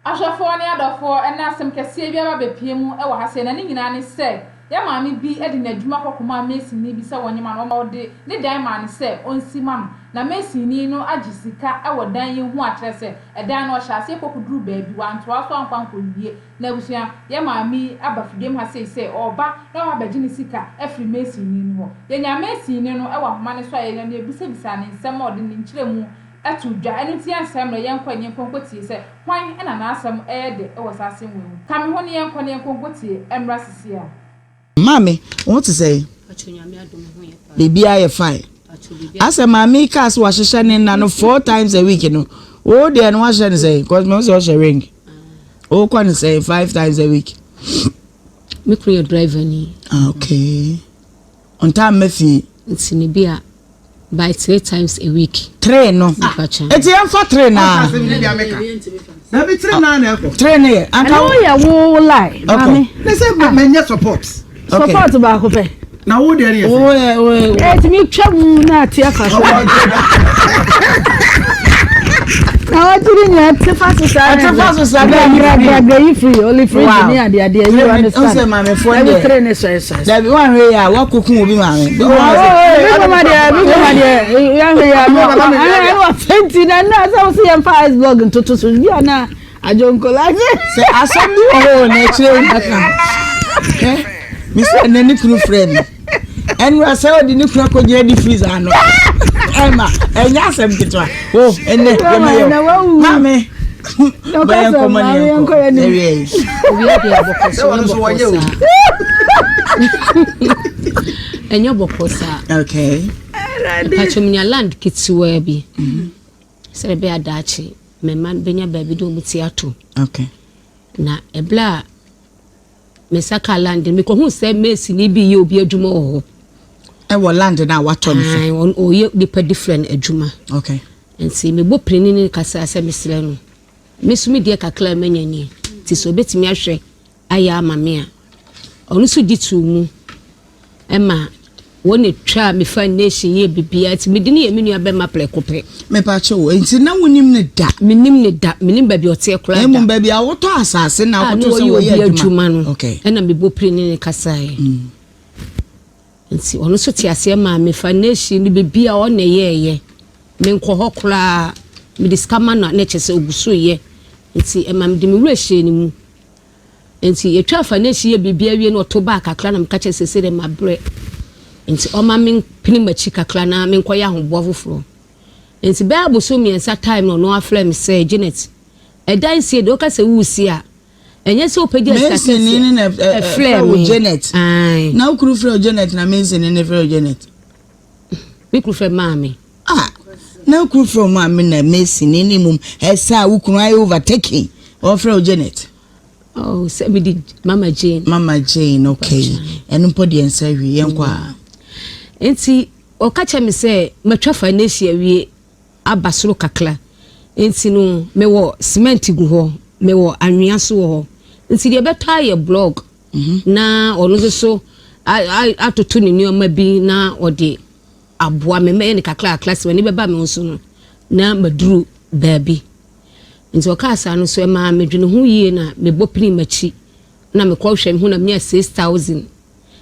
Ahwɛfoɔ ne adɔfoɔ, ɛnnɛ asɛm kɛseɛ bi aba abɛpue mu wɔ ha sei, na ne nyinaa ne sɛ, yɛn maame bi de n'adwuma kɔ kɔmaa masonni bi sɛ ɔnyɛ ma no, ɔde ne dan maa no sɛ ɔnsi ma no, na masonni no agye sika wɔ dan yi ho a kyerɛ sɛ, ɛdan no ɔhyɛ aseɛ kɔ kɔduru baabi, wantoa so ankɔ ankɔwie. Na abusua, yɛn maame yi aba fidiem ha sei sɛ ɔreba na waba abɛgye ne sika afiri masonni no hɔ. Yɛnyaa masonni no wɔ ahoma no so a yɛnyaa no yɛbisabisaa no nsɛm a ɔde ne nkyerɛmu to dwa. Ɛno nti yɛnsɛe mmerɛ, yɛnkɔ na yɛnkɔ nkɔtie sɛ hwan na n'asɛm yɛ dɛ wɔ saa asɛm wei ho. Ka me ho na yɛnkɔ na yɛnkɔ nkɔtie mmra sisi a. Maame, wo ho te sɛn? Biribiara yɛ fine. Asɛ maame yi kaa sɛ wahyehyɛ ne nna no four times a week no, wo deɛ no wahyɛ no sɛn? Because mehu sɛ ɔhyɛ ring. Wokɔ no sɛn five times a week? Me kunu yɛ driver ni. Ah, okay. Ɔntaa mma fie. Nti ne bi a by three times a week. Three no. Eti yɛn fa three naa. Dabi three naa na ɛkɔ. Three ne yɛ. Anka wo yɛ wo lie. Okay. Ne sɛ mɛ nyɛ support. Support baako pɛ. Na wo deɛ ne yɛ sɛ. Wo yɛ wo yɛ. Ɛtumi twa mu na ate afa so. Na watiri nea ɛte fa so saa. Ɛte fa so saa na gragragra yi firi oli firi ni ade ade yi wa ne sa. Ɔsɛ maame fo deɛ. Ɛbi tiri ne sɔɛ sɔɛ. Dabi wɔn ahwɛ yi a wakoko obi maame. Bi kɔma deɛ bi kɔma deɛ yahwɛ yi a ɛna wa fɛnti na ɛna sɛ wosi yɛn fa ice block ntoto so bi a na adwonkola. Sɛ asɛm bi wɔ hɔ wɔ n'akyire aka. Mesi ɛnɛ ne kunu frɛ mi. Ɛnura sɛ ɔde ne kunu akɔgyina di freezer ano. Ɛma ɛnyɛ asɛm ketewa. O ɛnɛ yɛmɛyɛ maame. Bɛyɛ nkɔmɔ ne yɛnkɔ ɛwiɛ yi. Owia deɛ bɔkɔ so ɛnyɛ bɔkɔ saa. Ɛnyɛ bɔkɔ saa. Okay. Mpakyɛ mu nya land ketewa bi. Sɛ ɛbɛyɛ adaakye mɛma bɛnya baabi de wɔn ti ato. Okay. Na ɛberɛ a me nsa kaa land no, mekɔhuu sɛ masoni bi reyɛ obi adwuma wɔ hɔ. Ɛwɔ land no a watɔ no so? Ae, ɔyɛ nipa different adwuma. Okay. Nti mebɔ pirini ne kasa sɛ mesrɛ no, me nso me deɛ kakra a manya nie, nti sɛ ɔbɛtumi ahwɛ ayɛ ama me a. Ɔno nso gye too mu. Ɛma wɔn na etwaa me foundation yɛɛ biribiara nti mede no yɛ me nua bɛma prɛko pɛ. Mepakyɛ o, nti na wonim no da? Menim no da, menim baabi a ɔteɛ koraa da. Mmom baabi a wotɔ asase na A na wokɔtoo sɛ wɔyɛ wɔyɛ obi adwuma. adwuma no, Okay. ɛna mebɔ pire ne no kasaeɛ. Nti ɔno nso te aseɛ maa me foundation no biribiara ɔno na ɛyɛɛyɛ. Menkɔ hɔ koraa, mede sika ma no a na kyerɛ sɛ ɔgu so reyɛ. Nti ɛma mede me werɛ hyɛɛ ne mu. Nti yɛtwaa fanehyi yɛ biribiara wie na ɔto baa kakra na meka kyerɛ sɛ sɛ mabrɛ nti ɔma mempene m'akyi kakra na menkɔyɛ ahoboa foforɔ. Nti bɛyɛ abosom mmiɛnsa time na ɔno afrɛ me sɛ Janet, ɛdan sie deɛ woka sɛ woresi a, ɛnyɛ sɛ wopɛgya sika Mason kɛseɛ. ne na ɛfrɛ wo Janet. Ae. Na wo kunu frɛ wo Janet na Mason ne frɛ wo Janet. Me kunu frɛ maame. Ah, na wo kunu frɛ wo maame na Mason ne mmom ɛsɛ a wo kunu ayɛ overtaking ɔfrɛ wo Janet. Oh, sɛ mede Mama Jane. Mama Jane, okay. Ɛno mpo deɛ nsa hwee, yɛnkɔ a. Nti, ɔka kyerɛ me sɛ matwa foundation awie aba soro kakra. Nti no, mewɔ cement gu hɔ, mewɔ anwea so wɔ hɔ. Nti deɛ ɛbɛtɔ ayɛ blog mhm. na ɔno nso so atoto ne nneɛma bi na ɔde aboa me mɛyɛ no kakra kakra sɛ m'ani bɛba me ho so no na maduru baabi. Nti ɔkaa saa no so ɛmaa medwene ho yie na mebɔ pini m'akyi na mekɔhwɛ me ho na menya 6000.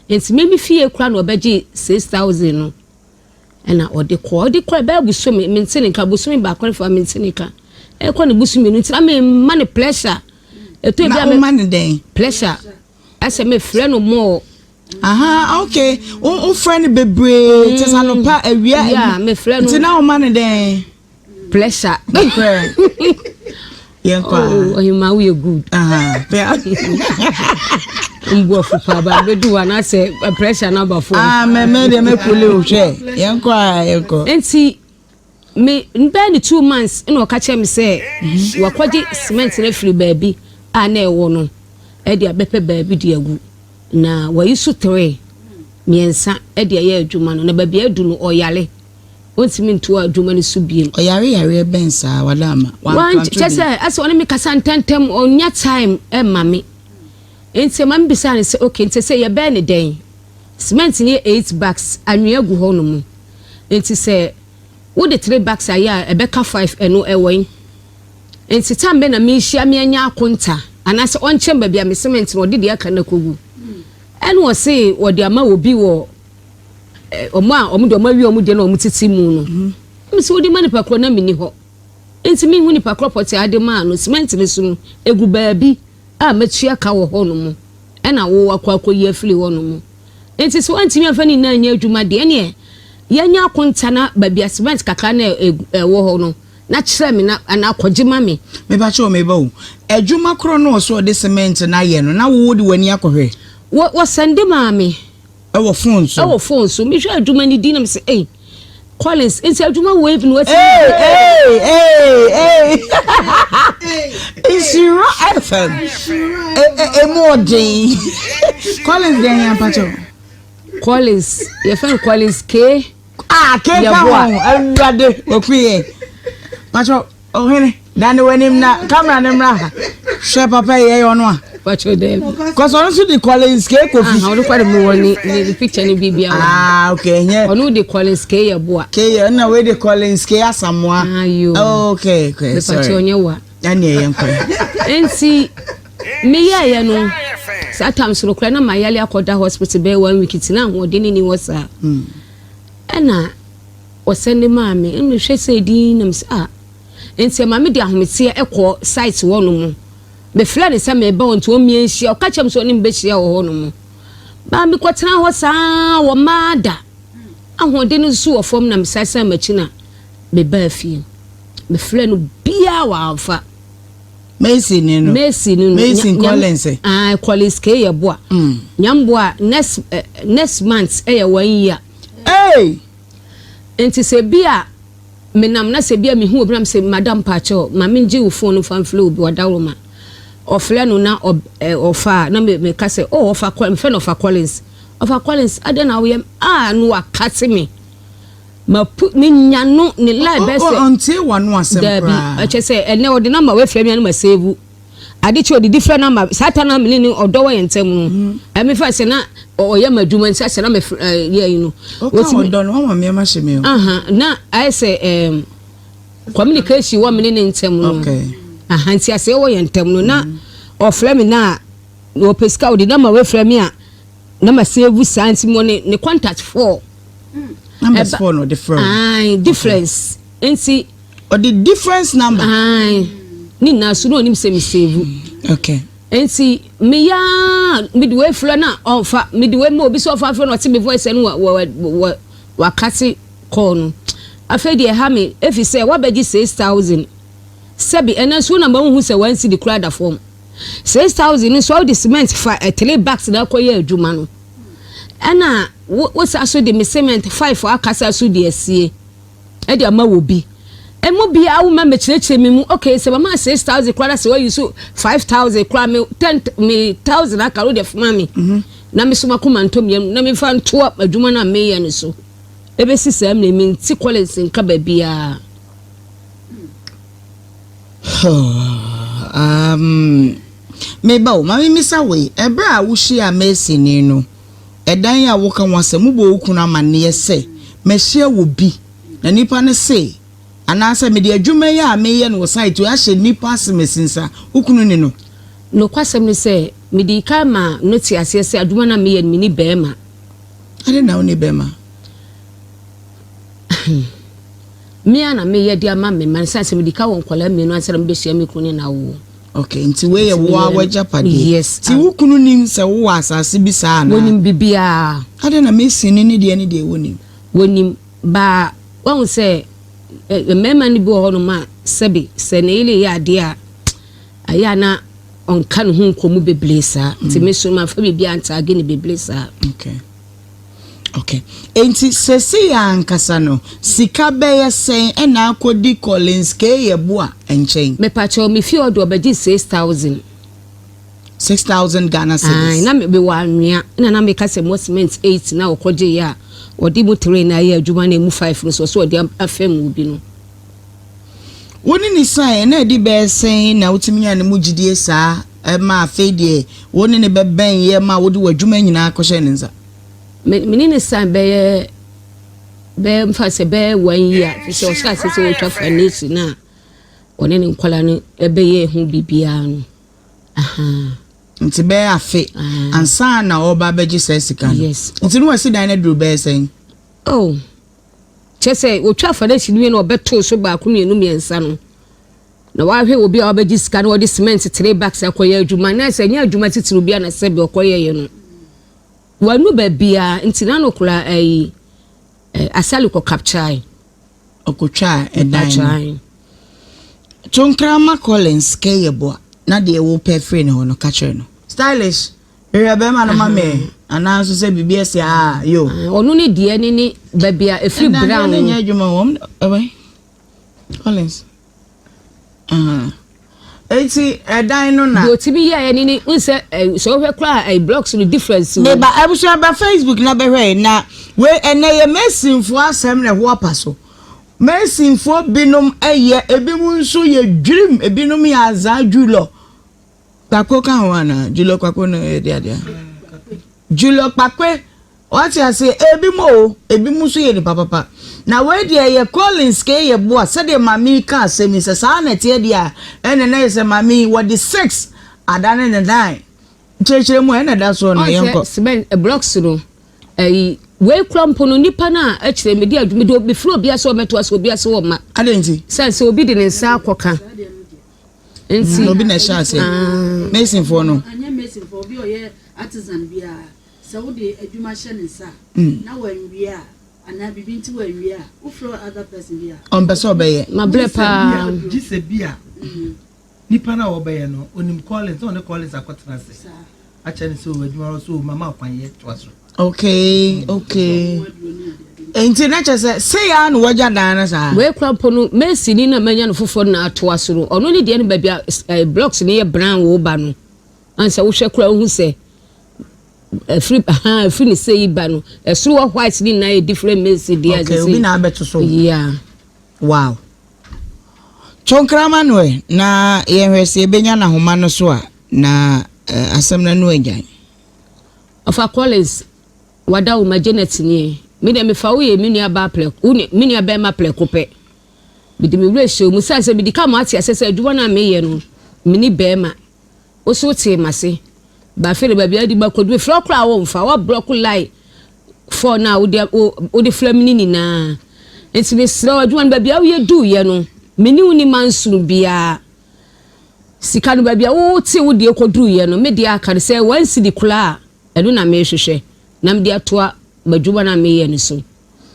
Nti me me fie koraa na ɔbɛgye 6000 no ɛna ɔde kɔ ɔde kɔ ɛbɛyɛ bosome mente ne nka bosome baako ne fa mente ne nka ɛkɔ ne bosome mmienu nti na mema ne pressure ɛtɔ bi a me ne dɛn pressure ɛsɛ mefrɛ no more. Aha okay wo frɛ no bebree te sɛ anɔpa awia yeah mefrɛ no nti na woma no dɛn. Pressure. Yɛn kɔ a. Oh, ɔhema woyɛ good. Mbu afu paa ba bɛdu hɔ anaasɛ eh, pressure no aba fam. Ah, mɛ mɛ deɛ mɛ kule o hwɛ. Yɛn kɔ a yɛn kɔ. Nti me bɛyɛ ne 2 months ɛna ɔka kyerɛ me sɛ wakɔgye cement no afiri baabi a na ɛwɔ no ɛde abɛpɛ baabi de agu na wayi so three mmiɛnsa ɛde ayɛ adwuma no na baabi adu no ɔyare ɔntumi ntoa adwuma no so biem. Ɔyare yareɛ bɛn saa wada ama wanka kyɛ sɛ ɛsɛ ɔne me kasa ntɛntɛm ɔnya time ɛma me nti ɛma me bisa ne sɛ okay nti sɛ yɛbɛn ne dɛn cement no yɛ eight bags anwea gu hɔ nom nti sɛ wode three bags ayɛ a ɛbɛka five ɛno ɛwɔ yi. Nti tam bɛ na mehyia me anya akonta anaasɛ ɔnkyɛm baabi a me cement no ɔde deɛ aka no akɔgu. Ɛna ɔse wɔde ama obi wɔ ɔmo a ɔmo de ɔmo awie ɔmo deɛ na ɔmo tete mu no. Ɛna sɛ wode ma nipa korɔ na menni hɔ. Nti menhu nipa korɔ pɔtee ade maa no. Cement no so no egu baabi a matua ka wɔ hɔ nom ɛna wo akɔ akɔyi afiri hɔ nom. Nti sɛ wantumi amfa ne nyinaa anyɛ adwuma deɛ ɛneɛ yɛnyɛ akonta na baabi a cement kakra na ɛwɔ hɔ no na kyerɛ me na anaa kɔgye ma me. Mepa kyɛw meba o, adwuma korɔ no ɔsɛ ɔde cement no ayɛ no na wo wode w'ani akɔhwɛ? Wɔ wɔ sɛnde maa me. Ɛwɔ phone so? Ɛwɔ phone so, mehwɛ adwuma no din na mesɛ ei Collins nti adwuma wei na wati. Hey hey hey hey Nhyira FM emu ɔden Collins deɛ yɛn ampakyɛw. Collins yɛfɛ no Collins K. Ah, K ka ho awurade wɔku yɛn. Pakyɛw ɔhene dane w'anim na kamera no mmra ha. Hwɛ papa yi ɛyɛ ɔno a. Pakyɛw daabi. Kɔsɔ ɔno nso de Collins K Kofi. Ah, ɔno kɔ de mi wɔ ne ne picture ne biribi awa. Ah, okay, ɛnyɛ. Ɔno de Collins K yɛ boa. K yɛ ɛna wei de Collins K Asamoah. Ah, yo. Okay, okay, sorry. Pakyɛw ɔnyɛ wa. Ɛna ɛyɛ nkɔ. Nti meyɛɛyɛ no saa tam so no koraa na mayale akɔda hospital bɛyɛ one week ti na ahoɔden ne ni hɔ saa. Ɛna ɔsɛnde maa me ɛna mehwɛ sɛ din na mesɛ ah nti ɛma me de ahometeɛ ɛkɔ site hɔ no mu mefrɛ ne sɛ meba hɔ nti ɔmmie nhyia ɔka kyerɛ me sɛ ɔne me bɛhyia wɔ hɔ no mu baa mekɔtena hɔ saa wɔ maa da ahoɔden no nso wɔ fam na mesan san m'akyi na mebaa fie mefrɛ no biaa wamfa. Mason ni no. Mason ni no. Mason Collins. Ah, Collins K yɛ boa. Nyamboa next next month ɛyɛ 1 year. Hey! Nti sɛ bi a menam na sɛ bi a mehu obi na sɛ madam pakyɛw ma mengye wo phone no fa mfrɛ obi ɔdaworo ma. Ɔfrɛ no na ɔfa na me ka sɛ oh ɔfa mfrɛ no ɔfa Collins. Ɔfa Collins adɛn na woyɛ ah no wakate me. Ma pu me nya no ne line bɛ sɛ. Ɔntie w'ano asɛm koraa. Dabi ɛkyɛ sɛ ɛnɛ ɔde number wei frɛ me a na ma save. Ade kye ɔde different number saa ta na me ne ɔdɔ wɔ yɛn ntam no. Ɛmi fa sɛ na ɔyɛ ma adwuma nti asɛ na me yɛ yi no. Ɔka ɔdɔ no wama me ma hyɛ me o. Aha na ayɛ sɛ ɛɛm communication wɔ me ne ne ntam no. Okay. Aha nti asɛ wɔ yɛn ntam no na ɔfrɛ me na ɔpɛ sika ɔde number wei frɛ me a na ma save saa nti mo ne ne contact for. Numbers 4 no different. Aye, difference. Nti ɔde difference number. Aye. Ne nyinaa so na onim sɛ me save. Okay. Nti me ya me de wei frɛ na ɔmfa me de wei ma obi sɛ ɔfa frɛ na ɔte me voice no wɔ wɔ wakate call no. Afei deɛ ɛha me efi sɛ wabɛgye 6000. Sɛbi ɛna nso na mahu sɛ wansi de kura da fam. 6000 nso ɔde cement fa 3 bags na akɔyɛ adwuma no. Ɛna wo sa so de me cement 5 akasa so de asie. E de ama wo bi. Emu bia wo ma mekyerɛkyerɛ me mu. Okay, sɛ mama 6000 kora sɛ wayi so 5000 kora me 10 me 1000 aka wo de fama me. Na me so makoma ntom yam na me fa nto adwuma na me yɛ no so. Ebesi sɛ me me nti Collins nka ba bia. Me ba o, ma me misa we, ebra a wo hia Mason ni no. Ɛdan a woka ho asɛm wobɔ wo kunu amanneɛ sɛ mahyia wo bi na nipa no se anaasɛ mede adwuma yi a meyɛ no wɔ site ahyɛ nipa ase masinsa wo kunu ni no. Nokwasɛm ne sɛ mede ka ma no te aseɛ sɛ adwuma na meyɛ no meni bɛrima. Ade na wo ni bɛrima? Me a na meyɛ de ama me ma nsa sɛ mede ka wɔ nkwadaa mmienu ansa na mebɛhyia me kunu ne na wo. Okay, nti wei yɛ wo a w'agyapadeɛ. Yes. Ti wo kunu nim sɛ wowɔ asase bi saa anaa? Wonim biribiara. Ade na mesi ne ne deɛ ne deɛ wonim. Wonim baa wahu sɛ mmarima no bi wɔ hɔnom a sɛbi sɛ ne yere yɛ adeɛ a ɛyɛ a na ɔnka ne ho nkɔmu bebree saa. Nti me so mamfa biribiara ntaage ne bebree saa. Okay. Okay. Enti sɛsi yɛ ankasa no sika bɛyɛ sɛn ɛna akɔdi Collins K Yeboah nkyɛn? Mepakyɛw me fie ɔde ɔbɛgye 6000. 6000 Ghana cedis. Aye, na me wɔ anwea na na meka sɛ mo cement 8 na ɔkɔgye yɛ a ɔde mu 3 na ayɛ adwuma na emu 5 no so ɔso ɔde afɛm wo bi no. Wo ne ne san na ɛde bɛyɛ sɛn na wotumi nya ne mu gyidie saa ma afei deɛ wo ne ne bɛbɛn yɛ ma wode w'adwuma nyinaa kɔhyɛ ne nsa? Me ne ne san bɛyɛ bɛyɛ mfa sɛ bɛyɛ 1 year fi sɛ ɔhyɛ ase sɛ ɔtwa foundation na. ɔne ne nkwadaa no bɛyɛɛ ho biribiara no. Ahaa. Nti bɛyɛ afe ansa na ɔreba abɛgye saa sika no. Yes. Nti no wasi dan no aduru bɛyɛ sɛn? Oh, kyerɛ sɛ wɔtwa foundation wie na ɔbɛtoo so baako mmienu mmiɛnsa no. Na wahwɛ obi a wabɛgye sika na ɔde cement three bags akɔyɛ adwuma na sɛ ɛnyɛ adwuma titiriw bi a na sɛbi ɔkɔyɛeɛ no. Wanu baabiara nti na no koraa ayi Asali kɔ capture. Ɔkɔtwaa ɛdan no. Tonkrama Collins Keyeboa na deɛ wopɛ firi ne hɔ no ka kyerɛ no. Stylish, hwehwɛ bɛrima no ma me anaa nso sɛ biribi asi a yo. Ɔno ne deɛ ne ne baabi a ɛfiri brown no. Ɛnna nyɛ adwuma wɔm ɛwɛ Collins. Eti ɛdan no na. Deɛ ɔtumi yɛɛ ne ne n sɛ sɛ wohwɛ koraa ɛyɛ blocks no difference wɔ. Meba abusua ba Facebook na bɛhwɛ na wei ɛnɛ yɛ masonfoɔ asɛm na ɛho apa so. Masonfoɔ binom yɛ ebinom nso yɛ dwirim ebinom yɛ azaa dwulɔ. Kpakpo ka ho anaa? Julio Kpakpo no yɛ deɛ adeɛ. Julio Kpakpe wate aseɛ ebi mu o ebi mu nso yɛ nipa papa. Na wei deɛ yɛ Collins kee yɛ boa sɛdeɛ maame yi ka asɛm yi sɛ saa na ɛteɛ deɛ a ɛna na yɛ sɛ maame yi wɔde six adane ne nine kyerɛkyerɛ mu a ɛna ɛda soɔ no yɛnkɔ. Ɔsɛ cement eh, blocks no ɛyi wei kura mpo no nipa no a ɛkyerɛ mede adwuma de mefiri obi ase ɔmɛto ase obi ase wɔ ma. Adɛn nti? Sɛ sɛ obi de ne nsa akɔka. Nti mm, obi na ɛhyɛ ase. Ah. Masonfoɔ no. Anyɛ masonfoɔ obi ɔyɛ artisan biara sɛ wode adwuma hyɛ ne nsa mm. na wanwie a anaa biribi nti wanwie a wofrɛ other person bi a. Ɔmpɛ sɛ ɔbɛyɛ. Mabrɛ paa. Gye sɛ bi a nipa no a wɔbɛyɛ no onim Collins na ɔne Collins akɔtena ase. Akyɛ ne sɛ o adwuma no so o mama kwan yɛ toa so. Okay, okay. Nti na kyerɛ sɛ sei ara na wagya dan no saa. Wei kora mpo no masoni no a manya no foforɔ no na atoa so no ɔno ne deɛ no baabi a eh, blocks no yɛ brown wo ba no ansa wohwɛ kora wohu sɛ ɛfiri ha ɛfiri ne sɛ yi ba no ɛsoro wɔ white ne nyinaa yɛ different mason deɛ okay obi na abɛto so yeah wow Twonkrama no ɛ na yɛhwɛ sɛ yɛbɛnya n'ahoma no so a na eh, asɛm no ano agyan Ɔfa Collins wada wo ma Janet nie. Me deɛ mefa wo yɛ me nua baa prɛko, wo me nua bɛrima prɛko pɛ. Mede me werɛ hyɛ wo mu sane sɛ medi ka ma ate aseɛ sɛ adwuma no a meyɛ no meni bɛrima. Wo so wotee m'ase. Ba afei de baabi a wode makɔdu mefrɛ wo koraa a womfa. Woabrɔko line fɔɔ no a wode wode frɛ me no nyinaa. Nti mesrɛ wo adwuma no baabi a woyɛ duiɛ no me ne wo ni mansono biara. Sika no baabi a wotee wo deɛ kɔduruiɛ no, me deɛ aka no sɛ one cedi koraa a, ɛno na merehwehwɛ na mede atoa m'adwuma no a mereyɛ no so.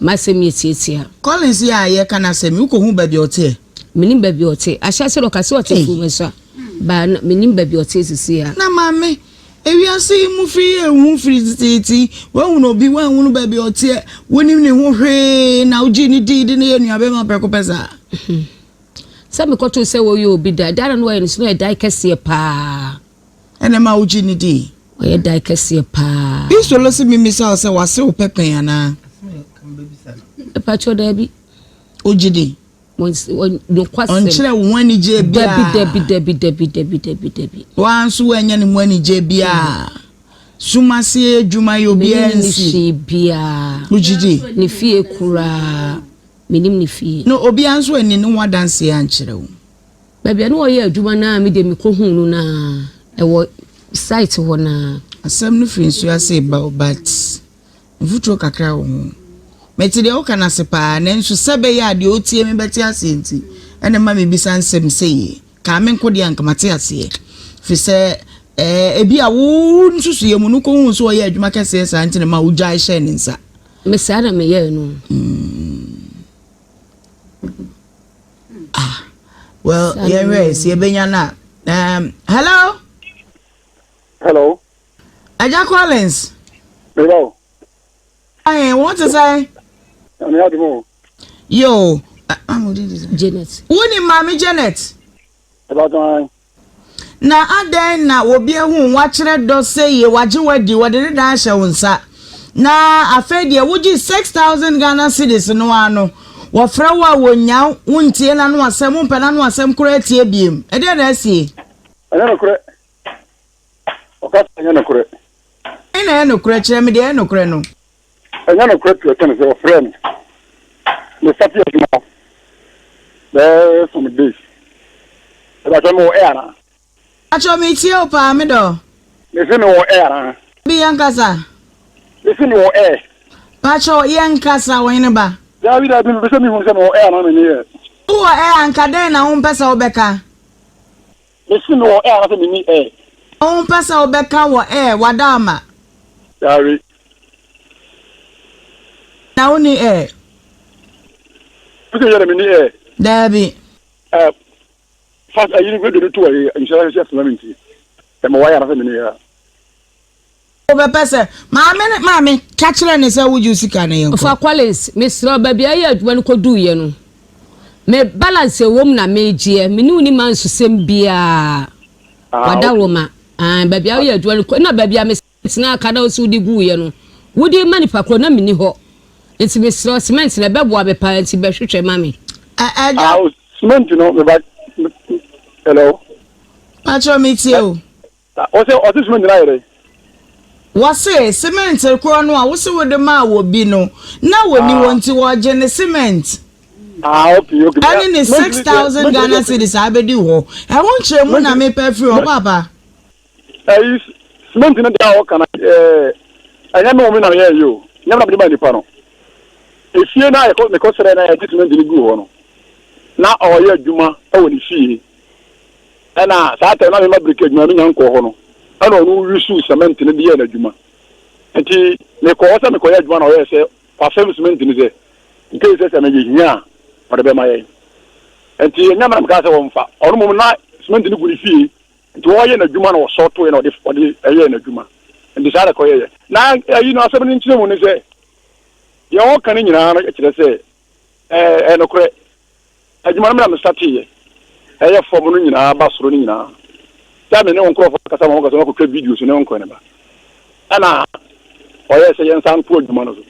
M'asɛm yɛ tiatia. Collins yi a yɛreka n'asɛm yi, wokɔhuu baabi a ɔteɛ? Mennim baabi a ɔte. Ahyɛase no ɔka sɛ ɔte Ei. Fumesua, but na mennim baabi a ɔte seesei ara. Na maame, ewiase yi mu firi yɛ ehu firi teteete yi, woahunu obi, woanhunu baabi a ɔteɛ, wonim ne ho hwee na wogyee no dii de no yɛ nuabarima prɛko pɛ saa? Sɛ mekɔtoo sɛ wɔyɛ obi dan, dan na na wɔyɛ no so na ɔyɛ dan kɛseɛ paa. Ɛna ɛma wogye no dii. Ɔyɛ dan kɛseɛ paa. Bisolo se memmisa wo sɛ wase wo pɛ pɛn anaa? Mepakyɛw daabi. Wogye di? Nokwasɛm. Ɔnkyerɛ wo ho anigyeɛ biara? Dabi dabi dabi dabi dabi dabi. Woa nso woannya ne mu anigyeɛ biara? Sum ase adwuma yi obiara nsi. Menni ne hwee biara. Wogye di? Ne fie koraa. Menim ne fie. Na obiara nso anni ne ho adanseɛ ankyerɛ wo. Baabi a na ɔyɛ adwuma no a me deɛ mekɔhuu no no ara, ɛwɔ site hɔ no ara. Asɛm no firi nsuo ase reba o but mfuturo kakra wɔ ho. Mete deɛ woka no ase paa nanso sɛ ɛbɛyɛ a deɛ ɔretie me bɛte aseɛ nti ɛna ɛma mebisa nsɛm sei. Kaa me nko deɛ anka mate aseɛ. Firi sɛ ɛɛ ebi a wo nsusuiɛ mu no wokɔhuu sɛ ɔyɛ adwuma kɛseɛ saa nti na ɛma wogyae hyɛɛ ne nsa. Me saa na me yɛɛ no. Ah, well, yɛn hwɛ si ebenya na. Hello. Hello. Ẹja Collins. Meba o. Ayi, wọ́n ti sẹ́. Ẹni adum o. Yo. Janet. Wọ́n ni maame Janet. Ɛba tɔn ayi. Na adɛn na obi ahu wo, wakyerɛ dɔ seyie, wagye wo adi, wɔde ne dan ahyɛ wo nsa, na afei deɛ wogye 6000 Ghana cedis no ara no, wɔfrɛ wo a wɔnnya wo, wontie n'ano asɛm, wompɛ n'ano asɛm koraa tie biem. Ɛdeɛn na asie? Ɛnyɛ nokorɛ. Ɔka sɛ ɛnyɛ nokorɛ. Ɛhe na ɛyɛ nokorɛ? Kyerɛ me deɛ ɛyɛ nokorɛ no. Ɛnyɛ nokorɛ to ɛkyɛne sɛ wɔfrɛɛ me. Me starte adwuma bɛyɛ some days. Mepakyɛ mewɔ air anaa? Pakyɛ metie wo paa me dɔ. Mese mewɔ air anaa? Bi yɛnkasa. Mese mewɔ air. Pakyɛ yɛnkasa ɔhene ba. Daabi daabi mepɛ sɛ mehunu sɛ mewɔ air anaa menni air. Wowɔ air a nka dɛn na wompɛ sɛ wobɛka? Mese mewɔ air anaasɛ menni air. Wompɛ sɛ wobɛka wɔ air wadaama. Daabi. Na wonni air. Wose yɛ dɛ menni air. Daabi. Eh, fast ayi no radio no to ayi nhyira hyɛ sena me nti. Ɛma wayɛ anasɛ mene yɛ. Wobɛpɛ sɛ maame ne maame ka kyerɛ ne sɛ wogye sika no yɛnkɔ. Ɔfa Collins, mesrɛ wo baabi a yɛyɛ adwuma no kɔduiɛ no, me balance a ɛwɔ mu na megyeɛ, me ne wo ni mansusɛm biara. Ah, okay. Wadaworoma, ah, baabi a woyɛ adwuma no kɔ, na baabi a me Tena aka na wo se wode guiɛ no wode rema nipa korɔ na menni hɔ nti mesrɛ wo cement no ɛbɛboa me paa nti bɛhwehwɛ ma me. Ɛ ɛgya. Ah o cement no me ba hello. Pakyɛw me tie o. Ɔse ɔse cement no ayɛ dɛn. Wɔse cement korɔ no a wose wode maa wɔ bi no na wɔni hɔ nti wɔgye ne cement. Ah okay okay. Ɛne ne 6000 Ghana cedis a abɛdi hɔ. Ɛho nkyerɛmu na mepɛ afiri hɔ paapa. Ɛyi cement no deɛ a ɔka no ɛɛ ɛnyɛ me wɔn na meyɛ yi o nyɛ me na mede ma nipa no efie no a yɛkɔ mekɔ srɛ na yɛde cement no gu hɔ no na ɔyɛ adwuma wɔ ne fie ɛna saa tɛm na mema biriki adwuma menya nkɔ hɔ no ɛna ɔno yusu cement no de yɛ n'adwuma nti mekɔ hɔ sɛ mekɔyɛ adwuma na ɔyɛ sɛ wafɛm cement no sɛ nkei sɛ sɛ meyɛ hia a ɔde bɛma yɛn nti ɛnyɛ me na mekaa sɛ wɔmfa ɔno mmom na cement no gu ne fie Nti ɔɔyɛ n'adwuma na ɔsɔɔtoeɛ na ɔde ɔde ɛyɛɛ n'adwuma. Nti saa na ɛkɔyɛeɛ. Na ayi no asɛm no nkyerɛmu ne sɛ, deɛ ɔɔka no nyinaa no kyerɛ sɛ ɛɛ ɛyɛ nokorɛ. Adwuma no me na mesateeɛ. Ɛyɛ fam no nyinaa ba soro no nyinaa. Sɛ me ne wo nkorɔfoɔ akasa ma wɔkasa wɔakɔtwa videos ne wo nkɔ ne ba. Ɛna ɔyɛɛ sɛ yɛnsan nto adwuma no so.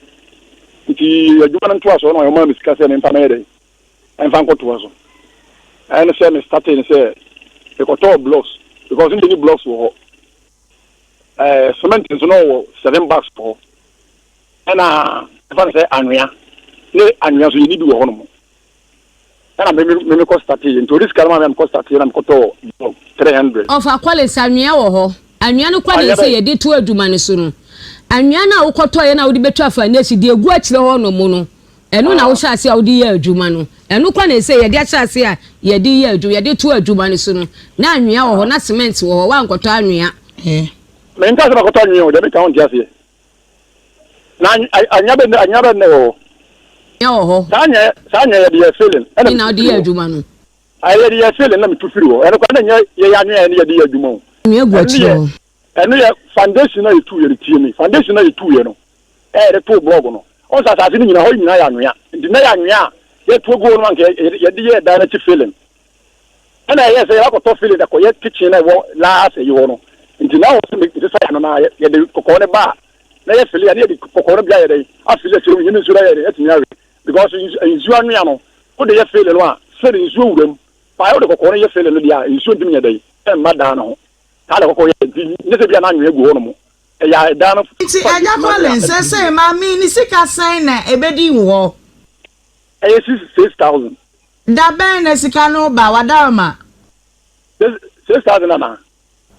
Nti adwuma no ntoasoɔ no ɔmaa me sika sɛ memfa mɛyɛ dɛn? Ɛmfa nkɔtoa so. Ɛne sɛ me startee ne sɛ mekɔtɔɔ blocks because ne yɛni blocks wɔ hɔ. Ɛɛ cement nso na ɔwɔ seven bags wɔ hɔ. Ɛna ɛfa no sɛ anwea ne anwea nso yɛni bi wɔ hɔnom. Ɛna me me mekɔ startee nti ɔde sika no ma me a mekɔ startee na mekɔtɔɔ block 300. Ɔfa Collins anwea wɔ hɔ. Anwea no kɔ ne Anwea sɛ bɛn? yɛde to adwuma no so no. Anwea no a wokɔtɔeɛ no a wode bɛtwa foundation de agu akyire hɔ nom no, Ɛno na wohyɛ ase a wode yɛ adwuma no. Ɛno kɔ na ɛsɛ yɛde ahyɛ ase a yɛde yɛ adwuma, yɛde to adwuma no so no, na anwea wɔ hɔ, na cement wɔ hɔ, woankɔtɔ anwea. Menkaa sɛ makɔtɔ anwea o, deɛ meka wonte aseɛ. Na anwea bɛn anwea bɛn na ɛwɔ hɔ? Anwea wɔ hɔ. Saa anwea saa anwea yɛde yɛ filling ɛna Na metu wode firi yɛ hɔ. adwuma no. Ayɛ yɛde yɛ filling na metu firi hɔ. Ɛno koraa na ɛnyɛ yɛyɛ anwea yɛne yɛde yɛ adwuma o. Anwea gu Ɛno akyire yɛ hɔ. ɛno yɛ foundation a yɛtu yɛ no tie me foundation a yɛtu yɛ no. a yɛde too blɔɔgo no, ɔhu sɛ asase no nyinaa, hɔ nyinaa yɛ anwea. Nti na ɛyɛ anwea a yɛto agu hɔ no anka yɛde yɛɛ dan no akyi filling. Ɛna ɛyɛɛ sɛ yɛakɔtɔ filling de akɔyɛ kitchen a ɛwɔ last ayi hɔ no. Nti na ɛwɔ sɛ mesesa yɛ ano na yɛde kɔkɔɔ no ba a, na yɛ filling a, na yɛde kɔkɔɔ no bi ayɛ dɛn, afili akyire mu, yɛn nsuo no ayɛ dɛn, atumi awe. Because nsuo anwea no, wode yɛ filling no a, sɛde nsuo wura mu. Paa wode kɔkɔɔ no yɛ filling no deɛ a, nsuo ntumi nyɛ dɛn, ɛmma dan no ho. Saa na kɔkɔɔ yɛ, nti nyɛ sɛ bi a na anwea gu hɔ nom. Ɛyɛ a ɛdan no Nti Agya Collins sɛsɛɛ maame yi ne sika sɛn na ɛbɛdi wo hɔ? Ɛyɛ 6,000. Da bɛn na sika no ba Wadaroma? 6,000 anaa?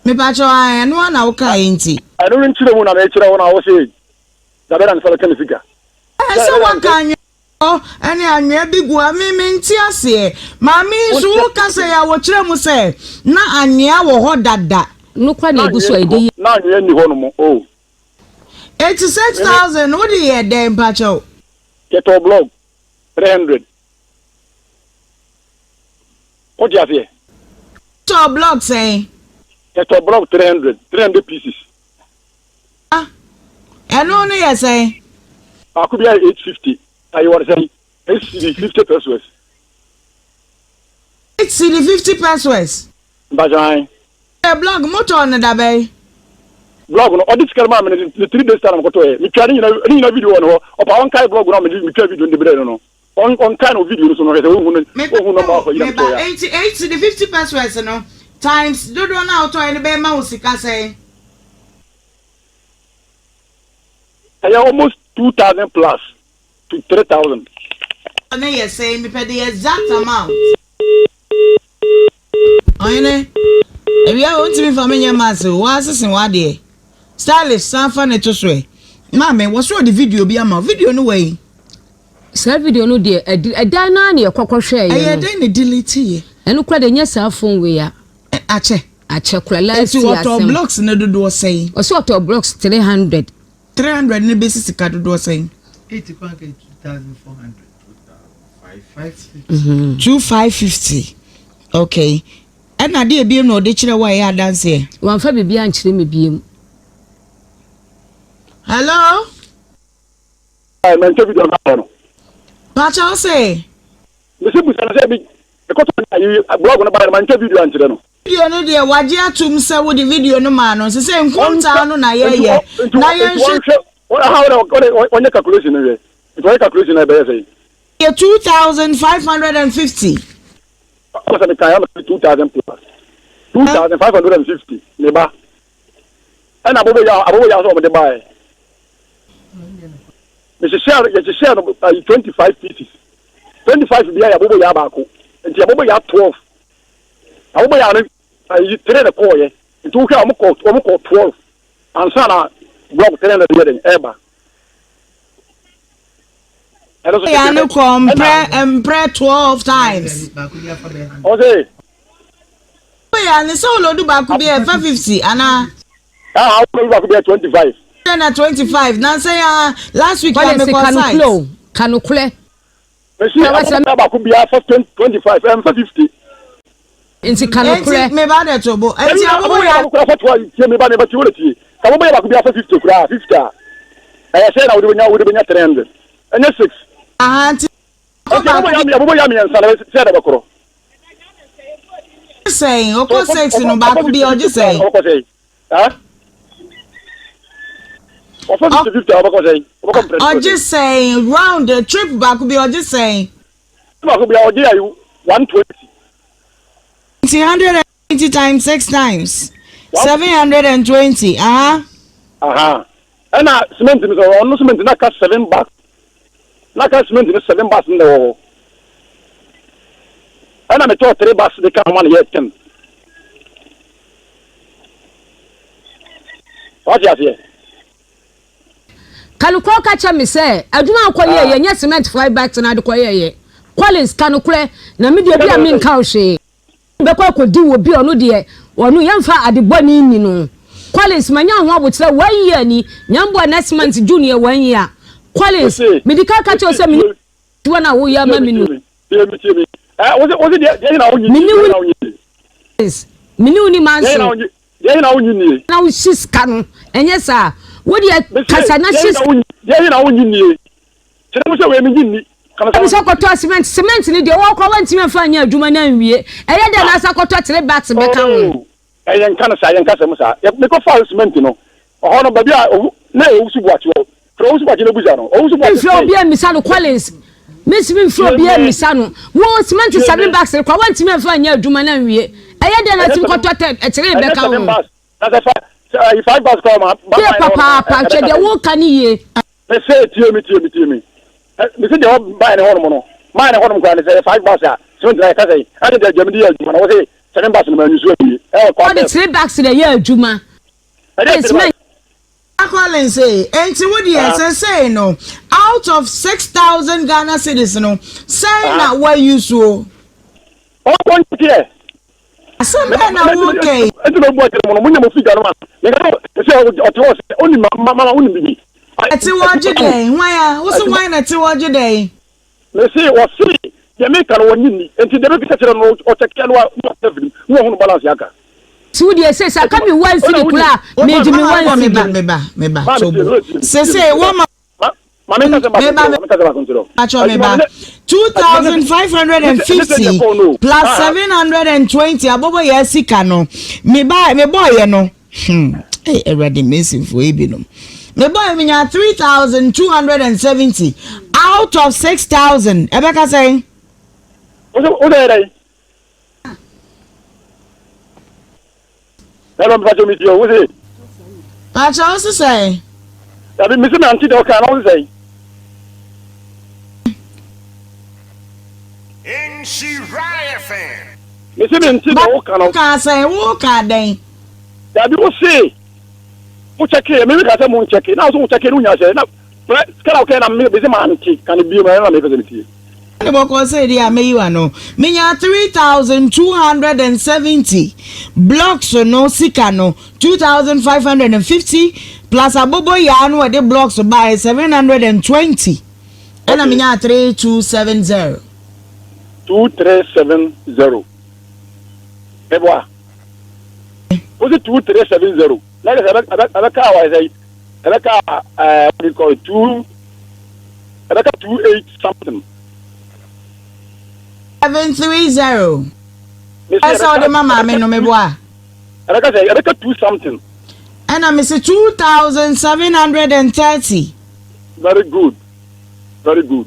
Mepakyɛw ae ɛno ara na wokaeɛ nti. Ɛno no nkyerɛmu na mekyerɛ wo na wo se da bɛn na me nsa bɛka me sika? Ɛɛ sɛ woaka anwea hɔ ɛne anwea bi gu a me mente aseɛ. Maame yi nso wo kasa yi a wɔkyerɛ mu sɛ na anwea wɔ hɔ dada. No kwa na egu so a yɛde yɛ. Na anwea nni hɔ nom oh. Eti 6000 no wode yɛɛ dɛn mpakyɛw? Yɛtɔɔ blog 300. Wote aseɛ? Wotɔɔ blog sɛn? Yɛtɔɔ blog 300, 300 pieces. Ah, ɛno no yɛ sɛn? Baako biara yɛ 850. Ayi wɔde sɛn? 8 cedi 50 pesewas. 8 cedi 50 pesewas. Mpakyɛ ae. Ɛ blog mo tɔɔ no da bɛn? Blog no ɔde sika no maa me no ne 3 days time na mekɔtɔɛ. Metwa ne nyina ne nyina video wɔ ne hɔ. Ɔpa ɔnkae blog no a mede metwa video no de brɛɛ no no. Ɔn ɔnkae no wɔ video no so no hwɛ sɛ ɔnhu no Meba ɔnhu nɔmba o, ɔkɔ yi na meba. metɔɛ a. Enti 8 cedi 50 pesewas no times dodoɔ no a wotɔɛ no bɛma wo sika sɛn? Ɛyɛ almost 2000 plus to 3000. Ne yɛ sɛn? Mepɛ the exact amount. Ɔhene, awia wei wontumi mfa me nyɛ maths o, woasese w'adeɛ. Stylish, san fa no to so ɛ. Maame, wɔ so ɔde video bi ama wo, video no wɔ yi? Saa video no deɛ, ɛdi, ɛdan no ara na yɛkɔ kɔhwɛeɛ no. Ɛyɛ dɛn na delete yɛ? Ɛno koraa deɛ, ɛnyɛ saa phone wei a. Ɛ, akyɛ? Akyɛ koraa, last year Enti asɛm. ɔtɔɔ blocks no dodoɔ sɛn? Ɔse ɔtɔɔ blocks 300. 300 no bɛsi sika dodoɔ sɛn? Eight kɔ anka 2400. 550. 2550. Okay. Ɛna adeɛ ebiem na ɔde kyerɛ wo a ɛyɛ adanseɛ? Wamfa biribiara ankyerɛ me biem. Hello? Ayi, mɛntɛ video no ayɛ no. Pakyɛ wo se? Mese busa no sɛ bi ɛkɔtɔ ne ayi blog no baayɛ no mantwa video ankyerɛ no. Video no deɛ wagye atom sɛ wode video no maa no sesei nkontaa no na yɛyɛ na yɛnhwɛ. Aha wode ɔnyɛ calculation no hwɛ nti ɔyɛ calculation no ɛbɛyɛ sɛn. Yɛ 2550. Ɔsɛ mekae ama 2000 plus 2550 ne ba ɛna aboboyaa aboboyaa nso wɔde baeɛ mehyehyɛɛ yɛhyehyɛɛ no ayi 25 pieces 25 biara yɛ aboboyaa baako nti aboboyaa 12 aboboyaa no ayi three na kɔɔyɛ nti wohwɛ a wɔn kɔ wɔn kɔ 12 ansa na block three na yɛ den ɛɛba ɛno nso Aboboyaa no kɔɔ mprɛ mprɛ 12 times. Ɔsɛ. Aboboyaa no sɛ olodu baako bi a ɛfa 50 anaa. Ah, olodu baako bi a 25. Dɛn na 25 nansa yi ara last week a Kɔlɛnse mekɔɔ ka site. nokorɛ o, ka nokorɛ. Mesi aboboyaa baako biara fa 25 ɛmfa 50. Nti ka nokorɛ. Enti meba de to bo. Enti aboboyaa aboboyaa. baako koraa fa 12 tie meba meba tie wo na tie. Sɛ aboboyaa baako biara fa 50 koraa 50 a ɛyɛ sɛn na wode bɛnya wode bɛnya 300 ɛnyɛ 6. Aha nti Enti aboboyaa aboboyaa mmiɛnsa na sɛ na bɛkorɔ. Sɛn ɔkɔ 6 no baako bi ɔgye sɛn. Ɔkɔ sɛn. Ɔfɔ 50 50 a ɔbɛkɔ sɛn. Ɔbɛkɔ mprɛ. Ɔgye sɛn round trip baako bi ɔgye sɛn. Baako bi a ɔgye ayi 120. Nti 120 times 6 times 720 aha. Aha ɛna cement no sɛ ɔno cement na ka 7 bags na ka cement no 7 bags na ɛwɔ hɔ ɛna metɔɔ 3 bags de ka ho ma no yɛ 10 wate aseɛ. Ka nokorɛ ka kyerɛ me sɛ adwuma a wokɔyɛeɛ nyɛ cement 5 bags na wode kɔyɛeɛ Collins ka nokorɛ na me deɛ bi a menka wo hwee. Bɛkɔ akɔdi wɔ bi ɔno deɛ ɔno yɛmfa ade bɔne nni no Collins manya ho aboterɛ one year ni Nyamboa next month June yɛ one year Collins medi kan ka kyerɛ wo sɛ menni adwuma no a woyɛ ama me no Menni wo Collins menni wo ni manso na wo hye sika no ɛnyɛ saa wo deɛ kasa na hye sika. Kyerɛ mu sɛ wei mennye nni. Ka no saa. Ɛne sɛ kɔtɔ cement, cement no deɛ wɔkɔ wɔntumi amfa anyɛ adwuma no anwie. Ɛyɛ dɛn na asa kɔtɔ tere bags bɛka ho? Oh, ɛyɛ nka no saa, yɛnka asɛm saa. Yɛ, mekɔfaa cement no, ɔhɔ no, baabi a owu, na ɛyɛ Owusu Boakye hɔ. Frɛ Owusu Boakye na bisa no. Owusu Boakye Mfrɛ se. obiara mmisa no, Collins. Mentumi mfrɛ Tie obiara me. mmisa no. Wo cement Tie seven me. bags no koraa woantumi amfa anyɛ adwuma no anwie. Ɛyɛ dɛn na Ɛnyɛ atumi seven, kɔtɔ tɛ, tere ɛnyɛ bɛka seven ho? bags. Na sɛ fa, sɛ ayi five bags koraa ma, ba Tie man no hɔ nom a, papaapa, ɛ, hwɛ ɛbɛka deɛ sɛn? woreka no yie. Mese tie me tie me tie me ɛ mese deɛ ɔbaeɛ ne hɔnom no maa ne hɔnom koraa ne sɛ ɛyɛ five bus a cement na yɛka sɛn ɛne deɛ deɛ mede yɛ adwuma no wɔse seven bus no manyi so awie ɛwɔ kwan Wɔde bɛn three bags na ɛyɛ adwuma. ɛdeɛ three Cement. bus Collins ee, enti wo deɛ ah sesei no out of 6000 Ghana cedis no sɛn na ah wa use o? ɔnkɔ nteɛ Asɛm bɛn na woreka yi? Enti na obu akyerɛ mo no, monya mo figure no ma me. Nka sɛ ɔte hɔ sɛ onim ma ma wonim bibi. Ɛte hɔ gye dɛn? Hwan a? Wo se hwan na ɛte hɔ gye dɛn? Mese ɔse deɛ meka no ɔnye nni. Enti deɛ mekasa kyerɛ no ɔkyɛkeɛ no na ɔfiri mu na wahunu balance aka. Nti wo deɛ seesei aka me one cedi koraa a, megye me one cedi. Meba, meba, meba, Tobo. Seesei wɔma. Ma me nkasa baako nkyerɛ wo, ma me nkasa baako nkyerɛ wo. Pacho me ba. 2550 plus 720 abobo yɛ sika no. Me ba me boy yɛ no. Hmm. Hey, Awurade masonfoɔ yi binom. Me boy me nya 3270 out of 6000. Ɛbɛka sɛn? Wo sɛ yɛ dɛn? Hello, mpacho mi tie o, wo se? Pacho wo se sɛn? Dabi, mi se mi ante deɛ ɔka na wo se sɛn? Nhyira FM. Mese mente deɛ woka no. Wokaa sɛn? Wokaa dɛn? Dabi wo se wo kyɛkeeɛ, me meka sɛ mo nkyɛke, na wo se wo kyɛkeeɛ no wonya sɛ, na sika na wokɛɛ na me mese mante, ka no bio, ɛno na mepɛ sɛ metie. Ne bɔkɔɔ sɛ deɛ a mɛyi w'ano. Menya 3270 blocks no sika no 2550 plus aboboyaa no wɔde blocks baeɛ 720 ɛna menya 3270. 2370 meboa wosi 2370 na ɛsɛ ɛbɛka a wɔyɛ sɛ ɛbɛka ɛɛ what do you call it two ɛbɛka 28 something. 730. Ɛsɛ ɔde ma maame no meboa. Ɛbɛka sɛ ɛbɛka two something. Ɛna mesi 2730. Very good, very good.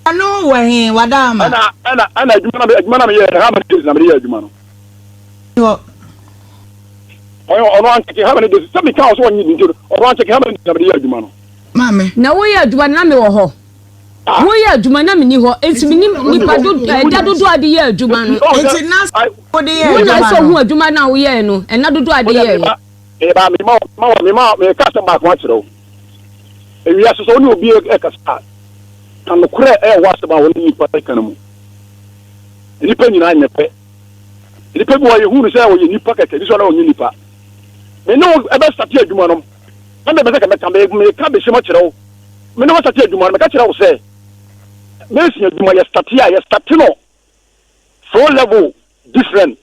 Ɛno wɔ he wadaama. Ɛna ɛna ɛna adwuma na adwuma na meyɛ how many days na mede yɛ adwuma no. Hɔ. Ɔyɛ ɔno ankyɛke how many days sɛ meka wɔ so ɔnye nti ɔno ankyɛke how many days na mede yɛ adwuma no. Maame. Na woyɛ adwuma no na mewɔ hɔ. Woyɛ adwuma na menni hɔ nti menim nipa do ɛda dodoɔ a de yɛ adwuma no. Nti na wode yɛ Wo na adwuma ɛsɛ no. ohun adwuma no a woyɛɛ no ɛna dodoɔ a de yɛɛ no. Meba mema ma mema meka asɛm baako akyerɛ wo. Ewiase sɛ wo ne obi ɛkasa a ka nokorɛ ɛyɛ wɔ asɛm a wɔne nipa ɛka no mu. Nnipa nyinaa nyɛ pɛ. Nnipa bi wɔ yɛhu no sɛ ɔyɛ nipa kɛkɛ bi sɛ ɔna ɔnyɛ nipa. Me ne wo ɛbɛsate adwuma no na mebɛ sɛ ka mɛka meka bɛhyɛm akyerɛ wo. Me ne wo sate adwuma no meka kyerɛ wo sɛ mɛsi adwuma yɛ state a yɛ state no floor level different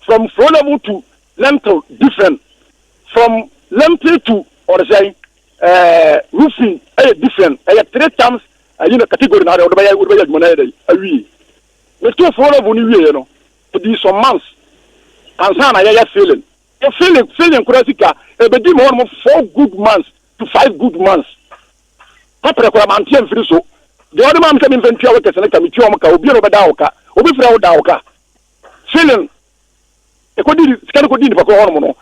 from floor level to lintel different from lintel to ɔde sɛ roofing ɛyɛ different, ɛyɛ three times ɛyi na category na ɔde bɛyɛ ɔde bɛyɛ adwuma na yɛ dɛ awie. Meto floor level no wie no, ɛdi some months ansa na yɛyɛ filling. Yɛ filling koraa sika ebedi mu hɔ nom 4 good months to 5 good months. Kapere koraa mante amfiri so deɛ ɔde maa mi sɛ mi nfɛ ntua wɔ kɛse ne ka mi tua wɔn ka obi a ɔbɛda wɔ ka obi fira wo da wɔ ka filling ekodi sika no kodi nipa koro hɔ nom no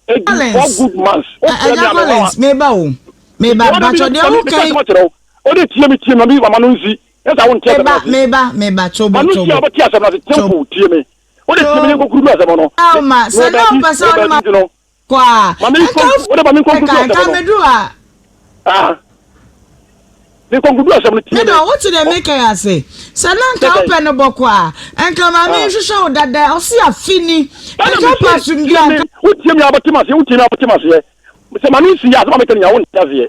edi 4 good months. Ɛgya Collins, meba o, meba batwɔ deɛ wo kan. O de tie mi, tie mi, mi mama no nsi ɛsɛ awo nti asɛm Meba na se meba meba tobo. Mano si Tobo. a wɔte asɛm na se tempo tie mi, o de tie mi ne nkokuru bi asɛm no. Alma sɛ na ɔpɛ sɛ ɔde ma kɔ a Mame nka o de ma mi nkokuru bi nka asɛm no. Meduru a. Ah, mi nkokuru bi asɛm no tie mi. Medɔ wote deɛ meka yi ase sɛ na nka wopɛ no bɔkɔ a nka maame nhwehwɛ wo dada ɔse afi ni nka wopɛ asomdwe a nka. Wotie mi abɔtem aseɛ, wotie mi abɔtem aseɛ sɛ ma no nsi yɛ asɛm a meka no nya wo nte aseɛ.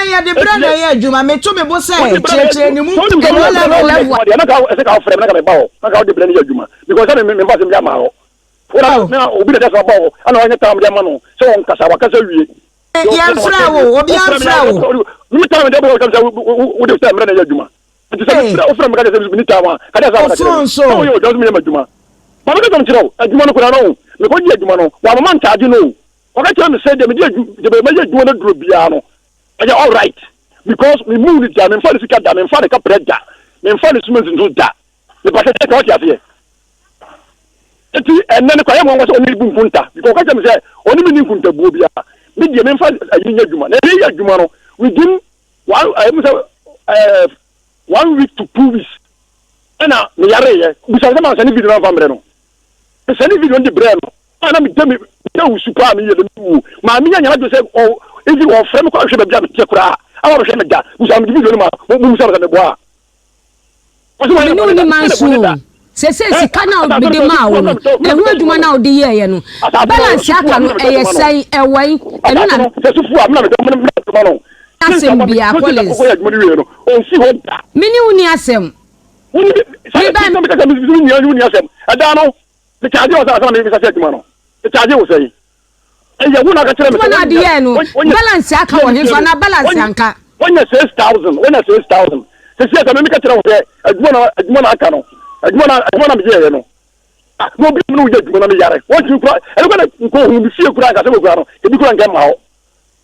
Yɛde berɛ na ɛyɛ adwuma meto me bo sɛ kyerɛkyerɛ ne mu ɛwɔ level. Level. Deɛ na ka ɛsɛ ka wofrɛ me na ka meba hɔ na ka wode berɛ no yɛ adwuma because sɛ memfa asɛm bi ama hɔ wona na obi na ɛsɛ ɔba hɔ ana ɔnyɛ tam de ama no sɛ ɔnkasa wakasa wie. Yɛmfrɛ wo, obiara mfrɛ wo. Mimi tam de bɔ sɛ wode sɛ mmerɛ na ɛyɛ adwuma nti sɛ mefrɛ wofrɛ me ka kyerɛ sɛ meni tam a ka kyerɛ sɛ Wo phone so. sɛ woyɛ ɔdwa so meyɛ m'adwuma ma meka sɛm kyerɛ wo adwuma no koraa no wo mekɔgye adwuma no wamama ntaagye no o ɔka kyerɛ me sɛ deɛ mede deɛ mɛyɛ adwuma no duro biara no ɛyɛ all right because me mu no da memfa ne sika da, memfa ne kaprɛ da, memfa ne cement nso da. Mepatɛ sɛ ka wote aseɛ nti ɛnɛ no kɔ ayɛ mwanwa sɛ ɔne bu nkonta because ɔka kyerɛ me sɛ ɔne me ni nkontabuo biara. Me deɛ memfa ayi nyɛ adwuma na ɛyɛ adwuma no within one ɛmu sɛ 1 week to 2 weeks ɛna meyareyɛ bisa sɛ mansɛne video no amfa mmerɛ no, mesɛne video no de brɛ no a na meda me meda wusu paa meyɛ dɛ mewu maame nya nyana dwo sɛ ɔ ebi ɔfrɛ me kɔ ahwɛ baabi a meteɛ koraa ama bɛhwɛ me da bisa mede video no ma mo musa sɛ meboa a. Me ne wo ni manso o. Sese sika na mede maa wo no, ɛho adwuma na wode yɛɛyɛ no, balance aka no ɛyɛ sɛn, ɛwɛn ɛno na sɛ sufu a mena mede mena adwuma no asɛm bia Collins. Kɔyɛ adwuma no wie no ɔnsi hɔ da. Me ne wo ni asɛm. Woni sɛ sɛ meka sɛ mesi ni asɛm ɛda no mekyagye wɔ sɛ asɛm a mebisa sɛ adwuma no mekyagye wo sɛn ɛyɛ wo na aka kyerɛ me Adwuma na ade yɛɛ no, balance aka wɔ he so anaa balance anka? Wɔnya 6,000, wɔnya 6,000 sisi ɛsɛ meka kyerɛ wo sɛ adwuma na aka no adwuma na meyɛɛyɛ no. Ah, na obi mu no woyɛ adwuma na meyare wɔntumi kura ɛno kora nkɔ hu me fie kura nkasɛ wɔ kura no ebi kura nkɛ ma hɔ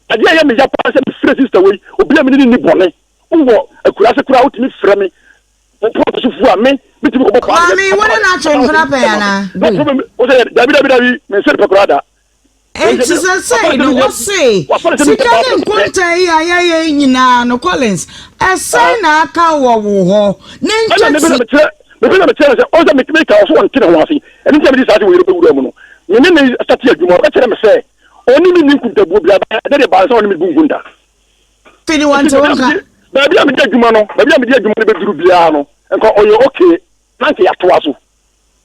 adeɛ a ɛyɛ meya paa sɛ mefrɛ sister wei obi a mene ne ni bɔne wowɔ akuraase koraa wotumi frɛ me pɔpɔsofoɔ a me metumi kɔbɔ paa. Maame, wo ne no atwe mpena pɛn anaa? Wo sɛ dabi dabi dabi mensɛ pɛ koraa da. Nti sɛ sɛi no wo se sika ne nkontan yi a yɛyɛ yi nyinaa no Collins ɛsɛn na aka wɔ wo hɔ ne ɛna mebɛ na ntwati. Mekyerɛ. Mepɛ sɛ mekyerɛ no sɛ ɔn sɛ me meka ɔso ɔnte ne ho ase. Ɛno nti na mede saa asɛm wei rebɛwura mu no. Me ne no starte adwuma, ɔka kyerɛ me sɛ ɔne me nni nkuntabuo biara, but ɛnnɛ deɛ ɛbaa no sɛ ɔne me bu nkunta. Afei de wɔnte wo nka. Baabi a mede adwuma no, baabi a mede adwuma no bɛduru biara no, nka ɔyɛ okay na nka yɛatoa so.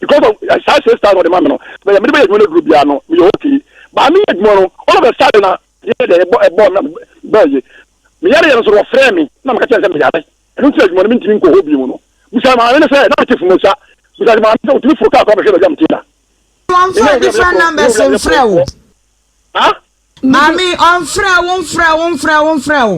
Because of saa 6,000 ɔde ma me no, baabi a mede bɛyɛ adwuma no aduru biara no, meyɛ okay. But meyɛ adwuma no, all of a sudden na yɛ dɛ ɛbɔ ɛbɔɔ me bɛɛye. Meyareɛ no nso no, wɔfrɛɛ me na meka kyerɛɛ no sɛ meyare. Ɛno nti adwuma no mentumi nkɔ hɔ bio no. Bisa maame no sɛ, na mete Fumosa. Bisa maame sɛ ɔtumi foro kaa kɔ abɛhwɛ baabi a mete da. Ɔmfa different numbers mfrɛ wo. Ha? Maame ɔmfrɛ wo mfrɛ wo mfrɛ wo mfrɛ wo.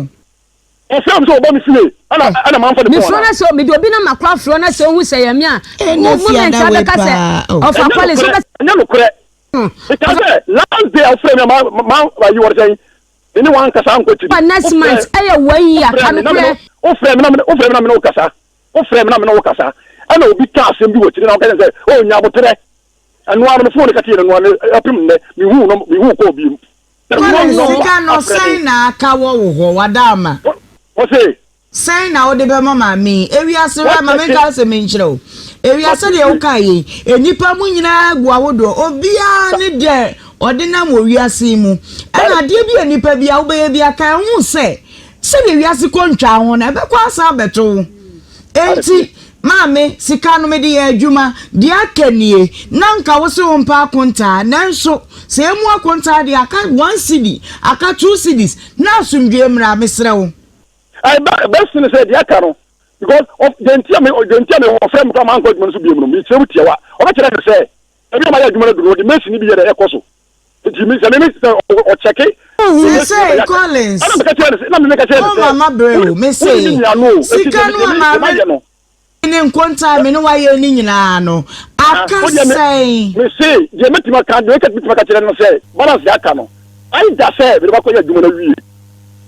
Ɔfrɛ me sɛ ɔba me fie ɛna ɛna mamfa ne phone Mefrɛ no sɛ mede obi number koraa frɛ no sɛ ohu sɛ ɛyɛ me a, Ɛna wo moment fiada wei abɛka sɛ paa oh. ɔfa Ɛnyɛ kɔle so nokorɛ, bɛ ɛnyɛ nokorɛ. Mekaa sɛ last day a wofrɛ me a ma ma ayi wɔde sɛn me ne wankasa ankɔ akyiri. Ba next month ɛyɛ one year Wofrɛ ka me na me ne nokorɛ. wofrɛ me na me wofrɛ me na me ne wo kasa. Wofrɛ me na me ne wo kasa. Ɛna obi ka asɛm bi wɔ akyiri na ɔka kyerɛ me sɛ oh nya aboterɛ. Ɛno ara no me phone kɛteɛ no ɛno ara no ɛpem nnɛ mehuu no mehuu kɔɔ bio. Collins sika no sɛn na aka wɔ wo hɔ wada ama. Wɔse. Sɛn na wode bɛma maame yi? Ewiase hwɛ ma menka asɛm yi nkyerɛ wo. Ewiase deɛ woka yi, nnipa mu nyinaa gu ahodoɔ. Obiara ne deɛ ɔde nam wɔ wiase yi mu. Ɛna adeɛ bi a nnipa bi a wobɛyɛ bi aka ɛho sɛ sɛdeɛ wiase kɔ ntwaa ho no ɛbɛkɔ asan abɛto wo. Enti maame sika no mede yɛ adwuma deɛ aka nie na nka wo se wo mpa akontaa nanso sɛ emu akontaa deɛ aka one cedi aka two cedis na asomdwoeɛ mmra mesrɛ wo. Ɛbɛ sene sɛ deɛ aka no because of deɛ nti a me deɛ nti a me ɔfrɛ me kora mankɔ adwuma no so bio no mekyerɛ mu tiawa ɔbɛkyerɛ me sɛ ebi a mayɛ adwuma no aduru no ɔde mason bi yɛ dɛ ɛkɔ so nti me sɛ me me sɛ ɔkyɛke Sesei Collins, ɛna meka kyerɛ no sɛ na me meka kyerɛ no wo sɛ mama brɛ o, me wone me se nua no o eti sika deɛ no a deɛ maame mayɛ no ne nkontaa me ne wayɛ ne nyinaa no aka wo deɛ me sɛn? me se deɛ mɛtumi aka deɛ mɛtumi aka kyerɛ no sɛ balance deɛ aka no either sɛ mede bakɔyɛ adwuma no awie